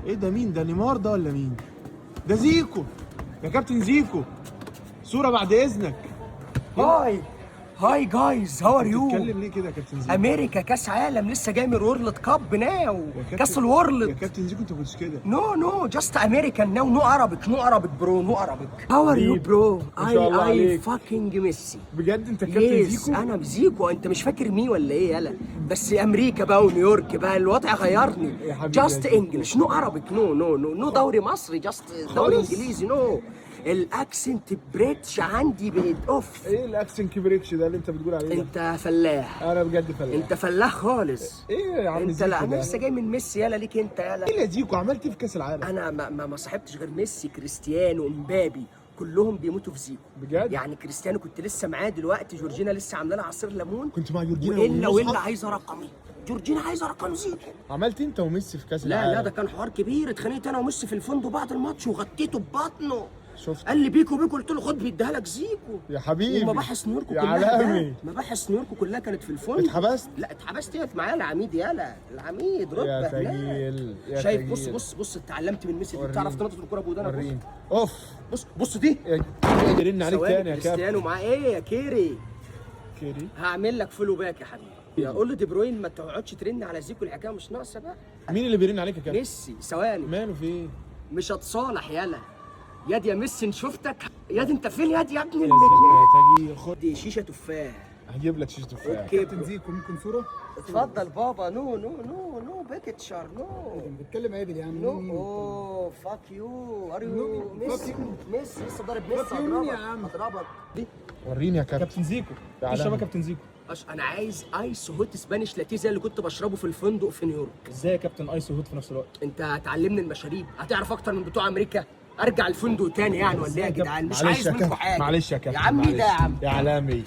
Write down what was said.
ايه ده؟ مين ده؟ نيمار ده ولا مين ده؟ زيكو يا كابتن، زيكو، صورة بعد اذنك. Hi hi guys، how are you؟ بتتكلم ليه كده يا كابتن زيكو؟ امريكا كاس عالم، لسه جاي من World Cup now. يا كابتن- كاس يا ال World. كابتن زيكو، انت ما كنتش كده. no no، just American now، no Arabic، no Arabic bro، no Arabic. how are you bro؟ ما شاء الله I عليك. fucking ميسي. بجد انت كابتن yes. زيكو؟ انا زيكو، انت مش فاكر مين ولا ايه؟ يلا بس امريكا بقى ونيويورك بقى، الوضع غيرني. يا حبيبي يا just زيكو. English، no Arabic، no no no no دوري مصري، just دوري خالص؟ انجليزي، no. ال accent British عندي بقت off. ايه ال accent British ده اللي انت بتقول عليه ده؟ انت فلاح. انا بجد فلاح. انت فلاح خالص. ايه يا عم انت زيكو لا، انا ده؟ لسه جاي من ميسي. يلا ليك انت، يلا. ايه يا زيكو، عملت ايه في كاس العالم؟ انا ما صاحبتش غير ميسي، كريستيانو، امبابي، كلهم بيموتوا في زيكو. بجد؟ يعني كريستيانو كنت لسه معاه دلوقتي، جورجينا لسه عامله لها عصير ليمون. كنت مع جورجينا والا والمصحف؟ والا عايزه رقمي، جورجينا عايزه رقم زيكو. عملت انت وميسي في كاس لا. العالم؟ لا، ده كان حوار كبير، اتخانقت انا وميسي في الفندق بعد الماتش وغطيته ببطنه. شفت. قال لي بيكو بيكو، قلت له خد بيديها لك زيكو. يا حبيبي. ومباحث نيويورك يا كلها عالمي. جت. مباحث نيويورك كلها كانت في الفندق. اتحبست؟ لا، اتحبست ايه؟ معايا العميد، يالا العميد رتبه يا هناك. تجيل يا شايف؟ بص. تجيل. بص بص، اتعلمت من ميسي دي. وريني. بتعرف تنطط الكورة بودانك؟ بص. وريني، اوف. بص بص دي. يا يرن عليك ثواني، تاني يا كابتن. كريستيانو معاه ايه يا كيري؟ كيري. هعمل لك follow back يا حبيبي. يا قول له دي بروين ما تقعدش ترن على زيكو، الحكاية مش ناقصه بقى. مين اللي بيرن عليك يا كابتن؟ ميسي، ثواني. ماله؟ في ايه؟ مش هتصالح، يالا ياد يا ميسي، إن شفتك ياد. انت فين ياد يا ابن يا المجنون؟ تجيل، خد. دي شيشة تفاح. هجيب لك شيشة تفاح. okay. كابتن زيكو، ممكن صورة؟ اتفضل بابا. no no no no picture، no. بتكلم عادل يا عم. no. oh fuck you، are you ميسي؟ ميسي لسه ضارب ميسي. fuck you مين يا اضربك. عم؟ اضربك دي. وريني يا كابتن. كابتن زيكو. تعالى. اشرب يا كابتن زيكو. انا عايز ice hot Spanish latte زي اللي كنت بشربه في الفندق في نيويورك. ازاي يا كابتن ice hot في نفس الوقت؟ انت هتعلمني المشاريب؟ هتعرف اكتر من بتوع امريكا؟ ارجع الفندق تاني يعني ولا ايه يا جدعان؟ مش معلش عايز يا منكم كابتن، حاجه. معلش يا كابتن. يا عم، ده يا معلش. عم. يا عالمي.